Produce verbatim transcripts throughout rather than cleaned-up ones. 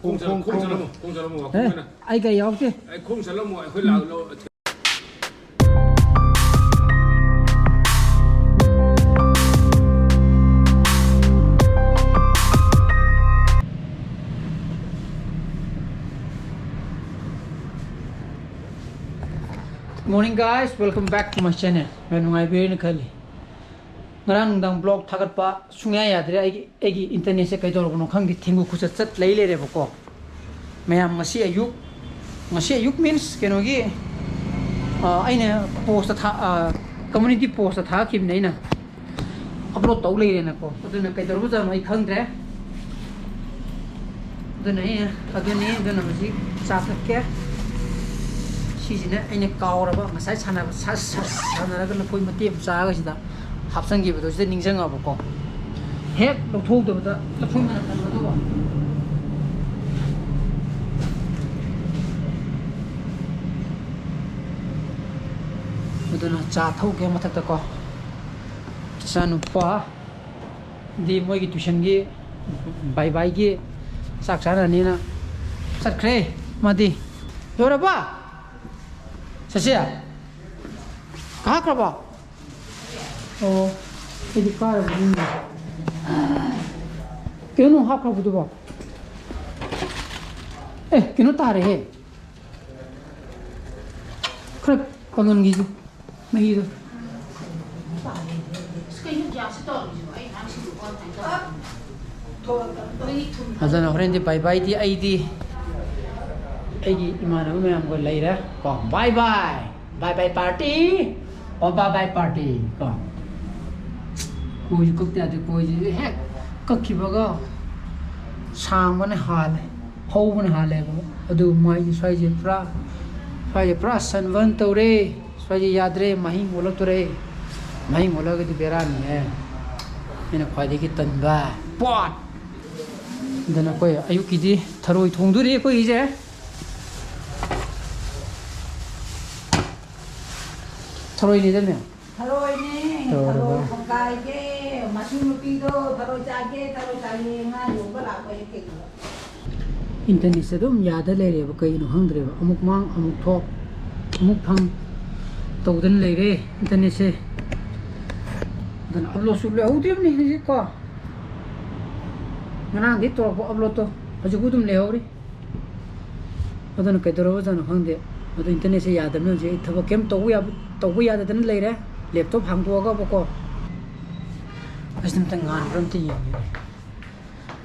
ꯈꯣꯡ ꯆꯠꯂꯝꯃꯣ, ꯈꯣꯡ ꯆꯠꯂꯝꯃꯣ, ꯋꯥꯛꯀꯤꯡ ꯑꯦ, ꯑꯣꯏꯅ꯫ ꯑꯩ ꯀꯩ ꯌꯥꯎꯗꯦ꯫ ꯑꯩ ꯈꯣꯡ ꯆꯠꯂꯝꯃꯣ, ꯑꯩꯈꯣꯏ ꯂꯥꯛ-, ꯂꯧ-, Good morning, guys, welcome back to my channel. ꯌꯥꯝ ꯅꯨꯡꯉꯥꯏꯕꯤꯔꯦꯅ ꯈꯜꯂꯤ꯫ ꯉꯔꯥꯡ ꯅꯨꯡꯗꯥꯡ vlog ꯊꯥꯒꯠꯄ ꯁꯨꯡꯌꯥ ꯌꯥꯗ꯭ꯔꯦ꯫ ꯑꯩꯒꯤ, ꯑꯩꯒꯤ internetꯁꯦ ꯀꯩꯗꯧꯔꯕꯅꯣ ꯈꯪꯗꯦ, ꯊꯦꯡꯒꯨ ꯈꯨꯆꯠ ꯆꯠ ꯂꯩ ꯂꯩꯔꯦꯕꯀꯣ꯫ ꯃꯌꯥꯝ, ꯉꯁꯤ ꯑꯌꯨꯛ, ꯉꯁꯤ ꯑꯌꯨꯛ means ꯀꯩꯅꯣꯒꯤ, ꯑ, ꯑꯩꯅ postꯇ ꯊꯥ-, ꯑ, community postꯇ ꯊꯥꯈꯤꯕꯅꯦ ꯑꯩꯅ꯫ Upload ꯇꯧ ꯂꯩꯔꯦꯅꯀꯣ꯫ ꯑꯗꯨꯅ ꯀꯩꯗꯧꯔꯕꯖꯥꯠꯅꯣ ꯑꯩ ꯈꯪꯗ꯭ꯔꯦ꯫ ꯑꯗꯨꯅ ꯑꯩꯅ, ꯑꯗꯨꯅꯤ, ꯑꯗꯨꯅ ꯍꯧꯖꯤꯛ ꯆꯥ ꯊꯛꯀꯦ꯫ ꯁꯤꯁꯤꯅ ꯑꯩꯅ ꯀꯥꯎꯔꯕ, ꯉꯁꯥꯏ ꯁꯥꯟꯅꯕ, ꯁ-, ꯁ-, ꯁꯥꯟꯅꯔꯒ ꯂꯐꯣꯏ ꯃꯇꯦꯛ ꯑꯃ ꯆꯥꯔꯒ ꯁꯤꯗ ꯍꯥꯞꯆꯤꯟꯈꯤꯕꯗꯣ, ꯁꯤꯗ ꯅꯤꯡꯁꯤꯡꯉꯕꯀꯣ꯫ ꯍꯦꯛ ꯂꯧꯊꯣꯛꯍꯧꯗꯕꯗ ꯂꯐꯣꯏ ꯃꯅꯝ ꯅꯝꯕꯗꯨꯕꯣ꯫ ꯑꯗꯨꯅ ꯆꯥ ꯊꯛꯎꯒꯦ ꯃꯊꯛꯇꯀꯣ꯫ ꯏꯆꯥꯅꯨꯄꯥ ꯗꯤ ꯃꯣꯏꯒꯤ tuitionꯒꯤ bye byeꯒꯤ ꯆꯥꯛ ꯆꯥꯅꯅꯤꯅ ꯆꯠꯈ꯭ꯔꯦ꯫ ꯃꯥꯗꯤ ꯂꯣꯏꯔꯕ? ꯆꯠꯁꯦ? ꯀꯥꯈ꯭ꯔꯕ? ꯑꯣ, ꯑꯩꯗꯤ ꯀꯥꯔꯕ ꯅꯤꯡꯉꯨꯔꯦ꯫ ꯀꯩꯅꯣ ꯅꯪ ꯍꯥꯞꯈ꯭ꯔꯕꯗꯨꯕꯣ? ꯑꯦ, ꯀꯩꯅꯣ ꯇꯥꯔꯦꯍꯦ꯫ ꯈꯔ ꯀꯪꯍꯟꯈꯤꯁꯤ ꯃꯍꯤꯗꯣ꯫ ꯑꯗꯨꯅ ꯍꯣꯔꯦꯟꯗꯤ bye byeꯗꯤ ꯑꯩꯗꯤ ꯑꯩꯒꯤ ꯏꯃꯥꯟꯅꯕ ꯃꯌꯥꯝꯒ ꯂꯩꯔꯦ ꯀꯣ꯫ Bye bye, bye bye party, ꯑꯣ bye bye party ꯀꯣ꯫ ꯀꯣꯏꯁꯨ ꯀꯛꯇ ꯌꯥꯗꯦ꯫ ꯀꯣꯏꯁꯤꯁꯨ ꯍꯦꯛ ꯀꯛꯈꯤꯕꯒ ꯁꯥꯡꯕꯅ ꯍꯥꯜꯂꯦ, ꯍꯧꯕꯅ ꯍꯥꯜꯂꯦꯕ꯫ ꯑꯗꯨ ꯃꯥꯏ ꯁ꯭ꯋꯥꯏꯁꯦ ꯄꯨꯔꯥ, ꯁ꯭ꯋꯥꯏꯁꯦ ꯄꯨꯔꯥ sunburn ꯇꯧꯔꯦ꯫ ꯁ꯭ꯋꯥꯏꯁꯦ ꯌꯥꯗ꯭ꯔꯦ, ꯃꯍꯤꯡ ꯑꯣꯜꯂꯛꯇꯣꯔꯦ꯫ ꯃꯍꯤꯡ ꯑꯣꯜꯂꯒꯗꯤ ꯕꯦꯔꯥꯅꯤꯍꯦ꯫ ꯑꯩꯅ ꯈ꯭ꯋꯥꯏꯗꯒꯤ ꯇꯟꯕ ꯄꯣꯠ꯫ ꯑꯗꯨꯅ ꯑꯩꯈꯣꯏ ꯑꯌꯨꯛꯀꯤꯗꯤ ꯊꯔꯣꯏ ꯊꯣꯡꯗꯣꯔꯤ ꯑꯩꯈꯣꯏꯒꯤꯁꯦ꯫ ꯊꯔꯣꯏꯅꯤꯗꯅꯦ꯫ ꯊꯔꯣꯏꯅꯦ, ꯇꯧꯔꯕ? ꯊꯔꯣꯏ ꯊꯣꯡꯒꯥꯏꯒꯦ, ꯃꯁꯨ ꯅꯨꯄꯤꯗꯣ ꯊꯔꯣꯏ ꯆꯥꯒꯦ, ꯊꯔꯣꯏ ꯆꯥꯒꯦ, ꯉꯥ ꯌꯣꯟꯕ ꯂꯥꯛꯄ ꯍꯦꯛ ꯊꯦꯡꯅꯕ꯫ ꯏꯟꯇꯔꯅꯦꯠꯁꯦ ꯑꯗꯨꯝ ꯌꯥꯗ ꯂꯩꯔꯦꯕ, ꯀꯩꯒꯤꯅꯣ ꯈꯪꯗ꯭ꯔꯦꯕ꯫ ꯑꯃꯨꯛ ꯃꯥꯡ, ꯑꯃꯨꯛ ꯊꯣꯛ, ꯑꯃꯨꯛ ꯐꯪ ꯇꯧꯗꯅ ꯂꯩꯔꯦ ꯏꯟꯇꯔꯅꯦꯠꯁꯦ꯫ ꯑꯗꯨꯅ ꯑꯞꯂꯣꯗꯁꯨ ꯂꯩꯍꯧꯗ꯭ꯔꯤꯕꯅꯤ ꯍꯧꯖꯤꯛꯀꯣ꯫ ꯉꯔꯥꯡꯗꯤ ꯇꯧꯔꯛꯄ ꯑꯞꯂꯣꯗꯇꯣ ꯍꯧꯖꯤꯛꯄꯨ ꯑꯗꯨꯝ ꯂꯩꯍꯧꯔꯤ꯫ ꯑꯗꯨꯅ ꯀꯩꯗꯧꯔꯕꯖꯥꯠꯅꯣ ꯈꯪꯗꯦ꯫ ꯑꯗꯣ ꯏꯟꯇꯔꯅꯦꯠꯁꯦ ꯌꯥꯗꯕꯅꯤꯅ ꯍꯧꯖꯤꯛ ꯑꯩ ꯊꯕꯛ ꯀꯩꯝ ꯇꯧꯕ ꯌꯥꯕ, ꯇꯧꯕ ꯌꯥꯗꯗꯅ ꯂꯩꯔꯦ꯫ ꯂꯦꯞꯇꯣꯞ ꯍꯥꯡꯗꯣꯛꯑꯒꯕꯀꯣ꯫ ꯑꯁꯤ ꯑꯝꯇ ꯉꯥꯟꯕ꯭ꯔꯥ ꯑꯝꯇ ꯌꯦꯡꯒꯦ꯫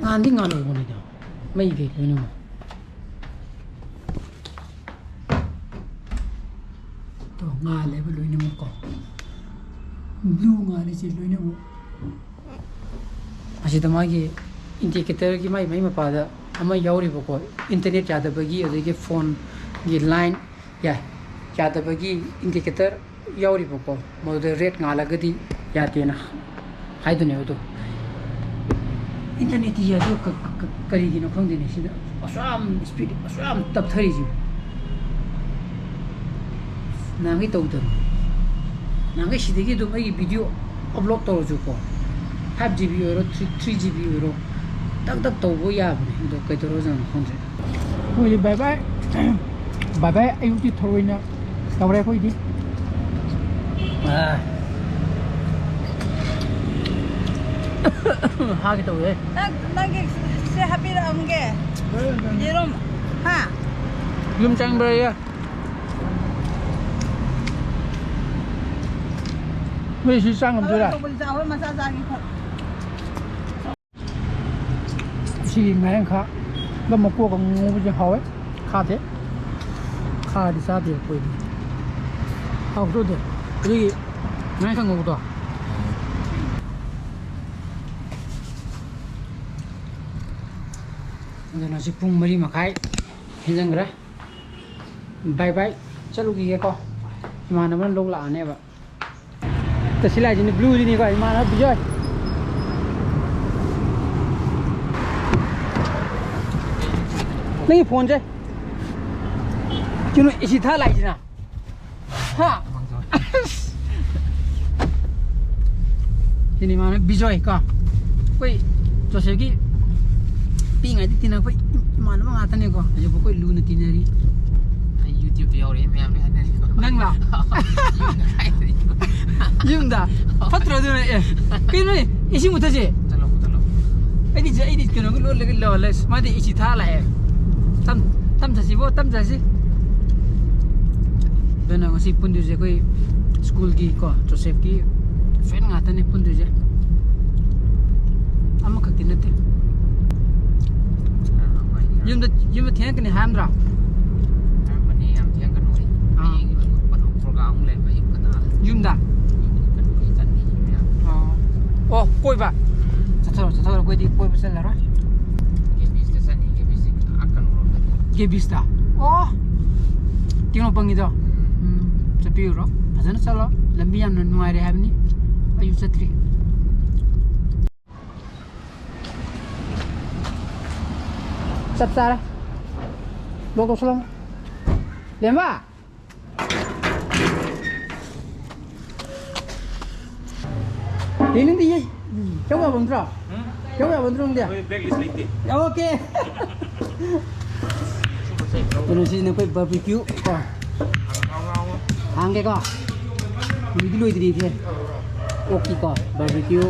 ꯉꯥꯟꯗꯤ ꯉꯥꯜꯍꯧꯕꯅꯤꯗ꯫ ꯃꯩ ꯀꯩ ꯂꯣꯏꯅꯃꯛ꯫ ꯇꯣ, ꯉꯥꯜꯂꯦꯕ ꯂꯣꯏꯅꯃꯛꯀꯣ꯫ ꯕ꯭ꯂꯨ ꯉꯥꯜꯂꯤꯁꯦ ꯂꯣꯏꯅꯃꯛ꯫ ꯑꯁꯤꯗ ꯃꯥꯒꯤ ꯏꯟꯗꯤꯀꯦꯇꯔꯒꯤ ꯃꯥꯏ, ꯃꯥꯏ ꯃꯄꯥꯗ ꯑꯃ ꯌꯥꯎꯔꯤꯕꯀꯣ, ꯏꯟꯇꯔꯅꯦꯠ ꯌꯥꯗꯕꯒꯤ, ꯑꯗꯒꯤ ꯐꯣꯟꯒꯤ ꯂꯥꯏꯟ ꯌꯥꯏ, ꯌꯥꯗꯕꯒꯤ ꯏꯟꯗꯤꯀꯦꯇꯔ ꯌꯥꯎꯔꯤꯕꯀꯣ, ꯃꯗꯨꯗ ꯔꯦꯗ ꯉꯥꯜꯂꯒꯗꯤ ꯌꯥꯗꯦꯅ ꯍꯥꯏꯗꯨꯅꯦꯕ꯫ ꯑꯗꯣ ꯏꯟꯇꯔꯅꯦꯠꯇꯤ ꯌꯥꯏ, ꯑꯗꯣ ꯀ-, ꯀ-, ꯀ-, ꯀꯔꯤꯒꯤꯅꯣ ꯈꯪꯗꯦꯅꯦ, ꯁꯤꯗ ꯑꯁꯨꯛ ꯌꯥꯝ ꯁ꯭ꯄꯤꯗ ꯑꯁꯨꯛ ꯌꯥꯝ ꯇꯞꯊꯔꯤꯁꯤꯕꯨ꯫ ꯅꯍꯥꯟꯈꯩ ꯇꯧꯗꯕꯅꯤ꯫ ꯅꯍꯥꯟꯈꯩ ꯁꯤꯗꯒꯤ ꯑꯗꯨꯝ ꯑꯩꯒꯤ ꯚꯤꯗꯤꯑꯣ ꯑꯞꯂꯣꯗ ꯇꯧꯔꯁꯨꯀꯣ, ꯐꯥꯏꯚ ꯖꯤ ꯕꯤ ꯑꯣꯏꯔꯣ, ꯊ꯭ꯔꯤ, ꯊ꯭ꯔꯤ ꯖꯤ ꯕꯤ ꯑꯣꯏꯔꯣ, ꯇꯛ ꯇꯛ ꯇꯧꯕ ꯌꯥꯕꯅꯦ꯫ ꯑꯗꯣ ꯀꯩꯗꯧꯔꯖꯥꯠꯅꯣ ꯈꯪꯗ꯭ꯔꯦ꯫ ꯑꯩꯈꯣꯏꯗꯤ ꯕꯥꯏ ꯕꯥꯏ, ꯕꯥꯏ ꯕꯥꯏ ꯑꯌꯨꯛꯇꯤ ꯊꯔꯣꯏꯅ ꯇꯧꯔꯦ ꯑꯩꯈꯣꯏꯗꯤ꯫ ꯑꯥ꯫ ꯍꯥꯒꯦ ꯇꯧꯋꯦ꯫ ꯅꯪ, ꯅꯪꯒꯤ ꯁꯦ ꯍꯥꯞꯄꯤꯔꯛꯑꯝꯒꯦ꯫ ꯌꯦꯔꯨꯝ꯫ ꯍꯥ? ꯌꯨꯝ ꯆꯪꯕ꯭ꯔꯥ? ꯅꯣꯏ ꯁꯤ ꯆꯥ ꯉꯝꯗꯣꯏꯔꯥ? ꯇꯧꯕꯗꯤ ꯆꯥꯎꯔ ꯃꯆꯥ ꯆꯥꯒꯦ ꯈꯣꯠ꯫ ꯁꯤꯒꯤ ꯉꯥꯔꯦꯟꯈꯥ ꯃꯀꯣꯛꯀ ꯉꯧꯕꯁꯦ ꯍꯥꯎꯋꯦ꯫ ꯈꯥꯗꯦ꯫ ꯈꯥꯗꯤ ꯆꯥꯗꯦ ꯑꯩꯈꯣꯏꯗꯤ꯫ ꯍꯥꯎꯇ꯭ꯔꯣ ꯑꯗꯨ? ꯑꯗꯨꯒꯤ ꯉꯥꯔꯦꯟꯈꯥ ꯉꯧꯕꯗꯣ꯫ ꯑꯗꯨꯅ ꯍꯧꯖꯤꯛ ꯄꯨꯡ ꯃꯔꯤ ꯃꯈꯥꯏ ꯍꯦꯟꯖꯟꯈ꯭ꯔꯦ꯫ ꯕꯥꯏ ꯕꯥꯏ꯫ ꯆꯠꯂꯨꯈꯤꯒꯦꯀꯣ꯫ ꯏꯃꯥꯟꯅꯕꯅ ꯂꯧ ꯂꯥꯛꯑꯅꯦꯕ꯫ ꯇ ꯁꯤ ꯂꯥꯏꯁꯤꯅ ꯕ꯭ꯂꯨꯁꯤꯅꯤꯀꯣ, ꯏꯃꯥꯟꯅꯕ ꯕꯤꯖꯣꯏ꯫ ꯅꯪꯒꯤ ꯐꯣꯟꯁꯦ ꯀꯩꯅꯣ, ꯑꯦꯁꯤ ꯊꯥ ꯂꯥꯛꯏꯁꯤꯅ? ꯍꯥ? ꯁꯤꯅꯤ ꯏꯃꯥꯟꯅꯕ ꯕꯤꯖꯣꯏ ꯀꯣ, ꯑꯩꯈꯣꯏ ꯖꯣꯁꯦꯐꯀꯤ ꯄꯤꯛꯏꯉꯩꯗꯤ ꯇꯤꯟꯅꯔꯛꯄ ꯏꯃꯥꯟꯅꯕ ꯉꯥꯛꯇꯅꯤꯀꯣ, ꯍꯧꯖꯤꯛꯐꯥꯎ ꯑꯩꯈꯣꯏ ꯂꯨꯅ ꯇꯤꯟꯅꯔꯤ꯫ ꯑꯩ YouTube-ꯇ ꯌꯥꯎꯔꯛꯑꯦ ꯃꯌꯥꯝꯅ ꯍꯥꯏꯅꯔꯤꯀꯣ꯫ ꯅꯪꯂꯥ? ꯌꯨꯝꯗ ꯀꯥꯏꯗꯩꯅꯣ? ꯌꯨꯝꯗ? ꯐꯠꯇ꯭ꯔꯣ ꯑꯗꯨꯅ? ꯑꯦ, ꯀꯩꯅꯣꯅꯦ? ꯏꯁꯤꯡ ꯃꯨꯠꯊꯁꯦ꯫ ꯃꯨꯠꯊꯠꯂꯣ, ꯃꯨꯠꯊꯠꯂꯣ꯫ ꯑꯩꯗꯤ, ꯑꯩꯗꯤ ꯀꯩꯅꯣꯒꯤ ꯂꯣꯜꯂꯒ ꯂꯣꯜꯂꯦ꯫ ꯃꯥꯗꯤ ꯏꯁꯤ ꯊꯥ ꯂꯥꯛꯑꯦ꯫ ꯇꯝ-, ꯇꯝ ꯆꯠꯁꯤꯕꯣ, ꯇꯝ ꯆꯠꯁꯤ꯫ ꯑꯗꯨꯅ ꯉꯁꯤ ꯄꯨꯟꯗꯣꯏꯁꯦ ꯑꯩꯈꯣꯏ ꯁ꯭ꯀꯨꯜꯒꯤ ꯀꯣ, ꯖꯣꯁꯦꯐꯀꯤ ꯐ꯭ꯔꯦꯟ ꯉꯥꯛꯇꯅꯦ ꯄꯨꯟꯗꯣꯏꯁꯦ꯫ ꯑꯃꯈꯛꯇꯤ ꯅꯠꯇꯦ꯫ ꯌꯨꯝꯗ, ꯌꯨꯝꯗ ꯊꯦꯡꯉꯛꯀꯅꯤ ꯍꯥꯏꯔꯝꯗ꯭ꯔꯣ? ꯍꯥꯏꯔꯝꯕꯅꯦ, ꯌꯥꯝ ꯊꯦꯡꯒꯅꯨ꯫ ꯑꯥ꯫ ꯍꯌꯦꯡ ꯀꯩꯅꯣ ꯄ꯭ꯔꯣꯒ꯭ꯔꯥꯝ ꯑꯃꯨꯛ ꯂꯩꯕ ꯑꯌꯨꯛ ꯉꯟꯇꯥ꯫ ꯌꯨꯝꯗ? ꯌꯨꯝꯗ ꯀꯩꯅꯣꯒꯤ ꯆꯠꯅꯤ ꯃꯌꯥꯝ꯫ ꯑꯣ꯫ ꯑꯣ, ꯀꯣꯏꯕ? ꯎꯝ꯫ ꯆꯠꯊꯔꯣ, ꯆꯠꯊꯔꯣ, ꯑꯩꯈꯣꯏꯗꯤ ꯀꯣꯏꯕ ꯆꯠꯂꯔꯣꯏ꯫ ꯀꯦꯕꯤꯁꯇ ꯆꯠꯅꯤ, ꯀꯦꯕꯤꯁꯇ ꯑꯥ ꯀꯩꯅꯣꯔꯣꯝꯗꯅꯤ꯫ ꯀꯦꯕꯤꯁꯇ? ꯑꯣ꯫ ꯇꯦꯡꯅꯧꯄꯜꯒꯤꯗꯣ? ꯎꯝ꯫ ꯎꯝ, ꯆꯠꯄꯤꯔꯨꯔꯣ꯫ ꯐꯖꯅ ꯆꯠꯂꯣ꯫ ꯂꯝꯕꯤ ꯌꯥꯝꯅ ꯅꯨꯡꯉꯥꯏꯔꯦ ꯍꯥꯏꯕꯅꯤ꯫ ꯑꯩꯁꯨ ꯆꯠꯇ꯭ꯔꯤ꯫ ꯆꯞ ꯆꯥꯔꯦ꯫ ꯂꯣꯛ ꯇꯧꯁꯜꯂꯝꯃꯣ꯫ ꯂꯦꯝꯕ! ꯑꯦ, ꯅꯪꯗꯤ ꯌꯦ-, ꯌꯥꯎ ꯌꯥꯕ ꯅꯠꯇ꯭ꯔꯣ? ꯎꯝ? ꯌꯥꯎ ꯌꯥꯕ ꯅꯠꯇ꯭ꯔꯣ ꯅꯪꯗꯤ? ꯑꯩꯈꯣꯏ blacklist ꯂꯩꯇꯦ꯫ ꯑꯣꯀꯦ꯫ ꯀꯩꯅꯣꯁꯤ ꯅꯈꯣꯏ barbecue ꯀꯣ꯫ ꯍꯥꯡꯒꯦꯀꯣ꯫ ꯂꯣꯏꯗꯤ ꯂꯣꯏꯗ꯭ꯔꯤ ꯏꯆꯦ꯫ ꯑꯣꯛꯀꯤꯀꯣ, barbecue꯫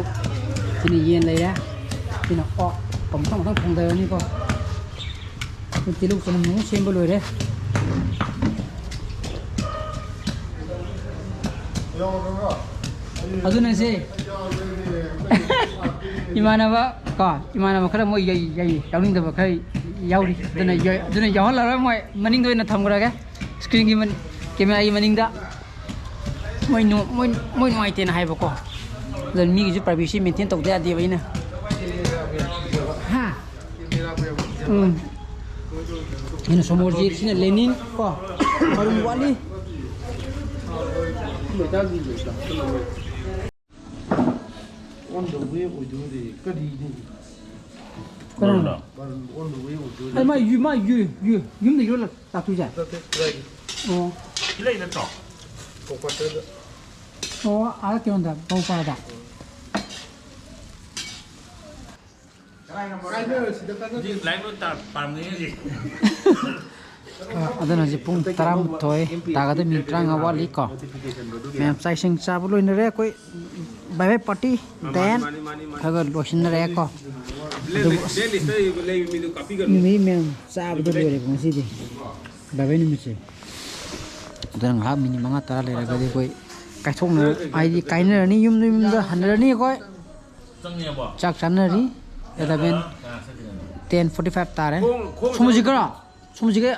ꯁꯤꯅ ꯌꯦꯟ ꯂꯩꯔꯦ꯫ ꯁꯤꯅ ꯑꯣꯛ꯫ ꯃꯊꯪ ꯃꯊꯪ ꯊꯣꯡꯗꯔꯅꯤꯀꯣ꯫ ꯇꯤꯜꯍꯧ ꯆꯅꯝ ꯑꯃꯨꯛ ꯁꯦꯝꯕ ꯂꯣꯏꯔꯦ꯫ ꯑꯗꯨꯅ ꯁꯤ ꯏꯃꯥꯟꯅꯕ ꯀꯣ, ꯏꯃꯥꯟꯅꯕ ꯈꯔ ꯃꯣꯏ ꯌꯩ-, ꯌꯩ-, ꯌꯥꯎꯅꯤꯡꯗꯕ ꯈꯔ ꯌꯥꯎꯔꯤ꯫ ꯑꯗꯨꯅ ꯌꯩ-, ꯑꯗꯨꯅ ꯌꯥꯎꯍꯜꯂꯔꯣꯏ, ꯃꯣꯏ ꯃꯅꯤꯡꯗ ꯑꯣꯏꯅ ꯊꯝꯈ꯭ꯔꯒꯦ꯫ Screen-ꯒꯤ ꯃꯅꯤꯡ, camera-ꯒꯤ ꯃꯅꯤꯡꯗ꯫ ꯃꯣꯏ ꯅꯨ-, ꯃꯣꯏ, ꯃꯣꯏ ꯅꯨꯡꯉꯥꯏꯇꯦꯅ ꯍꯥꯏꯕꯀꯣ꯫ ꯑꯗꯨꯅ ꯃꯤꯒꯤꯁꯨ privacy maintain ꯇꯧꯗ ꯌꯥꯗꯦꯕ ꯑꯩꯅ꯫ ꯍꯥ? ꯎꯝ꯫ ꯑꯩꯅ ꯁꯣꯃꯣꯔꯖꯤꯠ, ꯁꯤꯅ ꯂꯦꯅꯤꯟ ꯀꯣ꯫ ꯃꯔꯨꯝ ꯋꯥꯠꯂꯤ꯫ On the way ꯑꯣꯏꯗꯣꯏꯅꯦ꯫ ꯀꯔꯤꯅꯣ? ꯀꯅꯥꯅꯣ? On the way ꯑꯣꯏꯗꯣꯏꯅꯦ꯫ ꯑꯩ ꯃꯥ ꯌꯨ-, ꯃꯥ ꯌꯨ-, ꯌꯨ-, ꯌꯨꯝꯗ ꯌꯣꯜꯂ ꯂꯥꯛꯇꯣꯏꯁꯦ? ꯅꯠꯇꯦ, ꯀꯗꯥꯏꯒꯤ? ꯑꯣ꯫ ꯁꯤ ꯂꯩ ꯅꯠꯇ꯭ꯔꯣ? ꯀꯣꯀꯣꯇꯗ꯫ ꯑꯣ, ꯑꯥꯗ ꯀꯩꯅꯣꯗ, ꯕꯧꯄꯥꯗ꯫ ꯍꯧꯖꯤꯛ ꯂꯥꯏꯚ ꯂꯣꯏ ꯇꯥ-, ꯄꯥꯔꯝꯒꯅꯤ ꯍꯧꯖꯤꯛ꯫ ꯑ, ꯑꯗꯨꯅ ꯍꯧꯖꯤꯛ ꯄꯨꯡ ꯇꯔꯥꯃꯥꯊꯣꯏ ꯇꯥꯒꯗꯕ ꯃꯤꯅꯤꯠ ꯇꯔꯥꯃꯉꯥ ꯋꯥꯠꯂꯤꯀꯣ꯫ ꯃꯌꯥꯝ ꯆꯥꯛ ꯏꯁꯤꯡ ꯆꯥꯕ ꯂꯣꯏꯅꯔꯦ꯫ ꯑꯩꯈꯣꯏ ꯕꯥꯏ ꯕꯥꯏ ꯄꯥꯔꯇꯤ ꯗꯦꯟ ꯈꯔ ꯈꯔ ꯂꯣꯏꯁꯤꯟꯅꯔꯦꯀꯣ꯫ ꯑꯗꯨꯕꯨ ꯑꯁ, ꯃꯤ ꯃꯌꯥꯝ ꯆꯥꯕꯗ ꯂꯣꯏꯔꯦꯕ ꯉꯁꯤꯗꯤ꯫ ꯕꯥꯏ ꯕꯥꯏ ꯅꯨꯃꯤꯠꯁꯦ꯫ ꯑꯗꯨꯅ ꯉꯥꯏꯍꯥꯛ ꯃꯤꯅꯤꯠ ꯃꯉꯥ ꯇꯔꯥ ꯂꯩꯔꯒꯗꯤ ꯑꯩꯈꯣꯏ ꯀꯥꯏꯊꯣꯛꯅ-, ꯍꯥꯏꯗꯤ ꯀꯥꯏꯅꯔꯅꯤ, ꯌꯨꯝꯗ, ꯌꯨꯝꯗ ꯍꯟꯅꯔꯅꯤ ꯑꯩꯈꯣꯏ꯫ ꯆꯥꯛ ꯆꯥꯅꯔꯤ꯫ ꯑꯦꯂꯚꯦꯟ, ꯇꯦꯟ ꯐꯣꯔꯇꯤ ꯐꯥꯏꯚ ꯇꯥꯔꯦ꯫ ꯁꯣꯃꯣꯖꯤꯠꯀꯔꯣ? ꯁꯣꯃꯣꯖꯤꯠꯀ,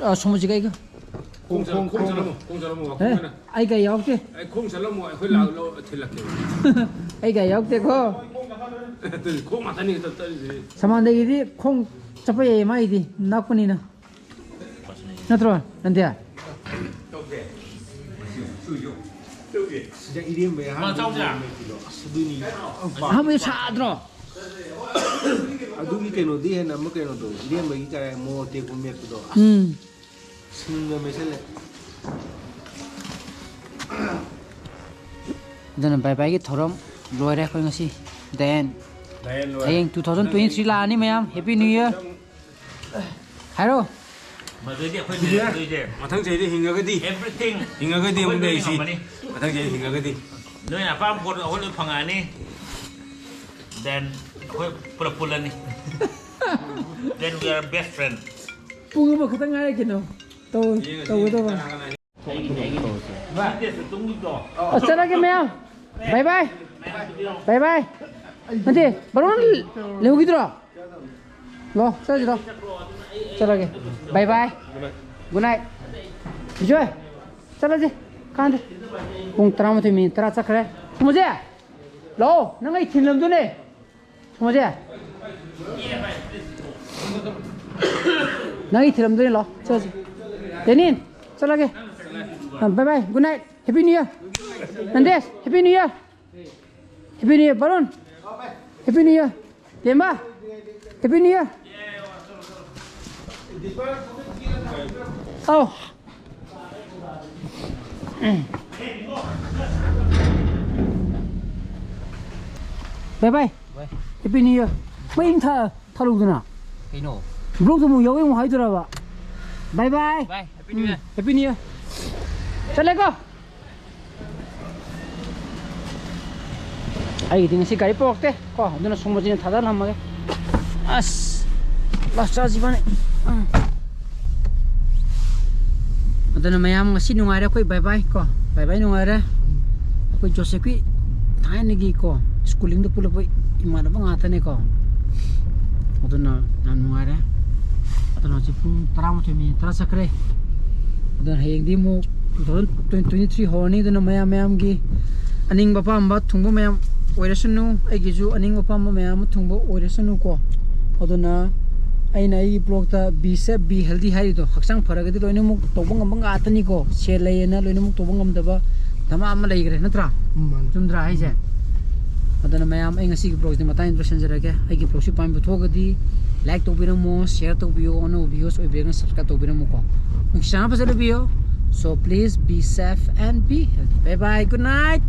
ꯑ, ꯁꯣꯃꯣꯖꯤꯠꯀ ꯑꯩꯒ꯫ ꯈꯣꯡ ꯆꯠꯂꯣ, ꯈꯣꯡ ꯆꯠꯂꯝꯃꯣ, ꯈꯣꯡ ꯆꯠꯂꯝꯃꯣ, ꯋꯥꯛꯀꯤꯡ ꯑꯦ, ꯑꯣꯏꯅ꯫ ꯑꯩ ꯒꯥꯔꯤ ꯌꯥꯎꯔꯛꯇꯦ꯫ ꯑꯩ ꯈꯣꯡ ꯆꯠꯂꯝꯃꯣ, ꯑꯩꯈꯣꯏ ꯂꯥꯛ ꯂꯧ ꯊꯤꯜꯂꯛꯀꯦꯕ꯫ ꯑꯩ ꯒꯥꯔꯤ ꯌꯥꯎꯔꯛꯇꯦꯀꯣ꯫ ꯑꯗꯨꯅꯤ, ꯈꯣꯡ ꯉꯥꯛꯇꯅꯤ ꯆꯠꯇꯔꯤꯁꯦ꯫ ꯁꯃꯥꯟꯗꯒꯤꯗꯤ ꯈꯣꯡ ꯆꯠꯄ ꯌꯥꯏꯌꯦ ꯃꯥꯒꯤꯗꯤ, ꯅꯛꯄꯅꯤꯅ꯫ ꯅꯠꯇ꯭ꯔꯣ, ꯅꯟꯗꯤ? ꯁꯤꯗ ꯏꯔꯦꯝꯕ ꯃꯥ ꯆꯥꯎꯁꯦ꯫ ꯑꯍꯥꯟꯕ ꯁꯥꯗ꯭ꯔꯣ? ꯑꯗꯨꯒꯤ ꯀꯩꯅꯣꯗꯤ ꯍꯦꯟꯅ ꯑꯃ ꯀꯩꯅꯣꯗꯣ, ꯏꯔꯦꯝꯕꯒꯤ ꯀꯔꯥꯏ ꯃꯣꯔꯣꯛ ꯑꯇꯦꯛꯄ ꯃꯦꯠꯄꯗꯣ꯫ ꯎꯝ꯫ ꯁꯤꯡꯒ ꯃꯦꯠꯁꯜꯂꯦ꯫ ꯑꯗꯨꯅ ꯕꯥꯏ ꯕꯥꯏꯒꯤ ꯊꯧꯔꯝ ꯂꯣꯏꯔꯦ ꯑꯩꯈꯣꯏ ꯉꯁꯤ꯫ ꯗꯦꯟ ꯗꯦꯟ ꯂꯣꯏꯔꯦ꯫ ꯍꯌꯦꯡ two thousand twenty three ꯂꯥꯛꯑꯅꯤ ꯃꯌꯥꯝ꯫ Happy New Year꯫ ꯍꯥꯏꯔꯣ꯫ ꯃꯗꯨꯗꯤ ꯑꯩꯈꯣꯏ ꯂꯩꯔꯛꯇꯣꯏꯁꯦ꯫ ꯃꯊꯪ ꯆꯍꯤꯗꯤ ꯍꯤꯡꯉꯒꯗꯤ꯫ Everything꯫ ꯍꯤꯡꯉꯒꯗꯤ ꯑꯃꯨꯛ ꯑꯩꯈꯣꯏ ꯂꯩꯁꯤ꯫ ꯉꯝꯃꯅꯤ꯫ ꯃꯊꯪ ꯆꯍꯤ ꯍꯤꯡꯉꯒꯗꯤ꯫ ꯅꯣꯏꯅ ꯑꯄꯥꯝꯕ ꯄꯣꯠ ꯑꯩꯈꯣꯏ ꯂꯣꯏ ꯐꯪꯉꯛꯑꯅꯤ꯫ Then ꯑꯩꯈꯣꯏ ꯄꯨꯂꯞ ꯄꯨꯜꯂꯅꯤ꯫ Then we are best friend꯫ ꯄꯨꯡ ꯑꯃꯈꯛꯇꯪ ꯉꯥꯏꯔꯦ ꯀꯩꯅꯣ꯫ ꯇꯧ-, ꯌꯦꯡꯉꯁꯤ ꯇꯧꯒꯗꯕ꯫ ꯀꯅꯥ ꯀꯅꯥ ꯑꯩꯒꯤꯅꯦ, ꯑꯩꯒꯤꯅꯦ꯫ ꯕꯤꯖꯤꯅꯦꯁꯇ ꯇꯨꯡꯒꯤꯗꯣ꯫ ꯑ, ꯆꯠꯂꯒꯦ ꯃꯌꯥꯝ꯫ ꯕꯥꯏ ꯕꯥꯏ꯫ ꯕꯥꯏ ꯕꯥꯏ꯫ ꯅꯠꯇꯦ, ꯕꯥꯔꯣꯟ ꯂꯩꯍꯧꯈꯤꯗ꯭ꯔꯣ? ꯂꯣ, ꯆꯠꯂꯁꯤ ꯂꯣ꯫ ꯆꯠꯂꯒꯦ꯫ Bye bye. Good night. Bijoy, ꯆꯠꯂꯁꯤ꯫ ꯀꯥꯟꯗꯦ꯫ ꯄꯨꯡ ꯇꯔꯥꯃꯥꯊꯣꯏ ꯃꯤꯅꯤꯠ ꯇꯔꯥ ꯆꯠꯈ꯭ꯔꯦ꯫ ꯊꯣꯃꯥꯁ, ꯂꯥꯛꯑꯣ꯫ ꯅꯪ ꯑꯩ ꯊꯤꯜꯂꯝꯗꯨꯅꯦ꯫ ꯊꯣꯃꯥꯁ꯫ ꯅꯪ ꯑꯩ ꯊꯤꯜꯂꯝꯗꯣꯏꯅꯦ, ꯂꯥꯛꯑꯣ꯫ ꯆꯠꯂꯁꯤ꯫ ꯂꯦꯅꯤꯟ, ꯆꯠꯂꯒꯦ꯫ ꯑ, bye bye. Good night. Happy New Year꯫ Nandesh, Happy New Year꯫ Happy New Year꯫ Baron, Happy New Year꯫ Temba, Happy New Year꯫ ꯑꯧ꯫ ꯕꯥꯏ ꯕꯥꯏ꯫ Happy New Year꯫ ꯃꯩ ꯑꯃ ꯊꯥ ꯊꯥꯔꯨꯗꯅ꯫ ꯀꯩꯅꯣ? ꯕ꯭ꯂꯣꯛꯇꯨ ꯑꯃꯨꯛ ꯌꯥꯎꯋꯦ ꯑꯃꯨꯛ ꯍꯥꯏꯗꯣꯔꯕ꯫ Bye bye. ꯚꯥꯏ, happy new year. Happy new year. ꯆꯠꯂꯦꯀꯣ꯫ ꯑꯩꯒꯤꯗꯤ ꯉꯁꯤ ꯒꯥꯔꯤ ꯄꯨꯔꯛꯇꯦ ꯀꯣ, ꯑꯗꯨꯅ ꯁꯨꯝꯕꯁꯤꯅ ꯊꯥꯗꯔꯝꯃꯒꯦ꯫ ꯑꯁ, ꯂꯥꯁ ꯆꯥꯁꯤꯕꯅꯦ꯫ ꯎꯝ꯫ ꯑꯗꯨꯅ ꯃꯌꯥꯝ ꯉꯁꯤ ꯅꯨꯡꯉꯥꯏꯔꯦ ꯑꯩꯈꯣꯏ ꯕꯥꯏ ꯕꯥꯏ ꯀꯣ, ꯕꯥꯏ ꯕꯥꯏ ꯅꯨꯡꯉꯥꯏꯔꯦ꯫ ꯑꯩꯈꯣꯏ ꯖꯣꯁꯦꯐꯀꯤ ꯊꯥꯏꯅꯒꯤ ꯀꯣ, ꯁ꯭ꯀꯨꯂꯤꯡꯗ ꯄꯨꯜꯂꯛꯄ ꯏꯃꯥꯟꯅꯕ ꯉꯥꯛꯇꯅꯦꯀꯣ꯫ ꯑꯗꯨꯅ ꯌꯥꯝ ꯅꯨꯡꯉꯥꯏꯔꯦ꯫ ꯑꯗꯨꯅ ꯍꯧꯖꯤꯛ ꯄꯨꯡ ꯇꯔꯥꯃꯥꯊꯣꯏ ꯃꯤꯅꯤꯠ ꯇꯔꯥ ꯆꯠꯈ꯭ꯔꯦ꯫ ꯑꯗꯨꯅ ꯍꯌꯦꯡꯗꯤ ꯑꯃꯨꯛ two thousand twenty three ꯍꯧꯔꯅꯤ꯫ ꯑꯗꯨꯅ ꯃꯌꯥꯝ ꯃꯌꯥꯝꯒꯤ ꯑꯅꯤꯡꯕ ꯑꯄꯥꯝꯕ ꯊꯨꯡꯕ ꯃꯌꯥꯝ ꯑꯣꯏꯔꯁꯅꯨ, ꯑꯩꯒꯤꯁꯨ ꯑꯅꯤꯡꯕ ꯑꯄꯥꯝꯕ ꯃꯌꯥꯝ ꯑꯃ ꯊꯨꯡꯕ ꯑꯣꯏꯔꯁꯅꯨꯀꯣ꯫ ꯑꯗꯨꯅ ꯑꯩꯅ ꯑꯩꯒꯤ ꯕ꯭ꯂꯣꯛꯇ "Be safe, be healthy" ꯍꯥꯏꯔꯤꯗꯣ, ꯍꯛꯆꯥꯡ ꯐꯔꯒꯗꯤ ꯂꯣꯏꯅꯃꯛ ꯇꯧꯕ ꯉꯝꯕ ꯉꯥꯛꯇꯅꯤꯀꯣ꯫ ꯁꯦꯜ ꯂꯩꯌꯦꯅ ꯂꯣꯏꯅꯃꯛ ꯇꯧꯕ ꯉꯝꯗꯕ ꯗꯃꯥ ꯑꯃ ꯂꯩꯈ꯭ꯔꯦ, ꯅꯠꯇ꯭ꯔꯥ? ꯎꯝ, ꯃꯥꯅꯦ꯫ ꯆꯨꯝꯗ꯭ꯔꯥ ꯍꯥꯏꯁꯦ? ꯑꯗꯨꯅ ꯃꯌꯥꯝ, ꯑꯩ ꯉꯁꯤꯒꯤ ꯕ꯭ꯂꯣꯛꯁꯤꯗꯤ ꯃꯇꯥꯡ ꯂꯣꯏꯁꯤꯟꯖꯔꯒꯦ꯫ ꯑꯩꯒꯤ ꯕ꯭ꯂꯣꯛꯁꯤ ꯄꯥꯝꯕ ꯊꯣꯛꯑꯒꯗꯤ ꯂꯥꯏꯛ ꯇꯧꯕꯤꯔꯝꯃꯣ, ꯁꯤꯌꯔ ꯇꯧꯕꯤꯌꯣ, ꯑꯅꯧꯕ ꯚꯤꯌꯨꯁ ꯑꯣꯏꯕꯤꯔꯒꯅ ꯁꯕꯁꯀ꯭ꯔꯥꯏꯕ ꯇꯧꯕꯤꯔꯝꯃꯨꯀꯣ꯫ ꯅꯨꯡꯁꯤ ꯆꯥꯟꯅ ꯐꯖꯅ ꯂꯩꯕꯤꯌꯣ꯫ So please be safe and be healthy. Bye bye, good night.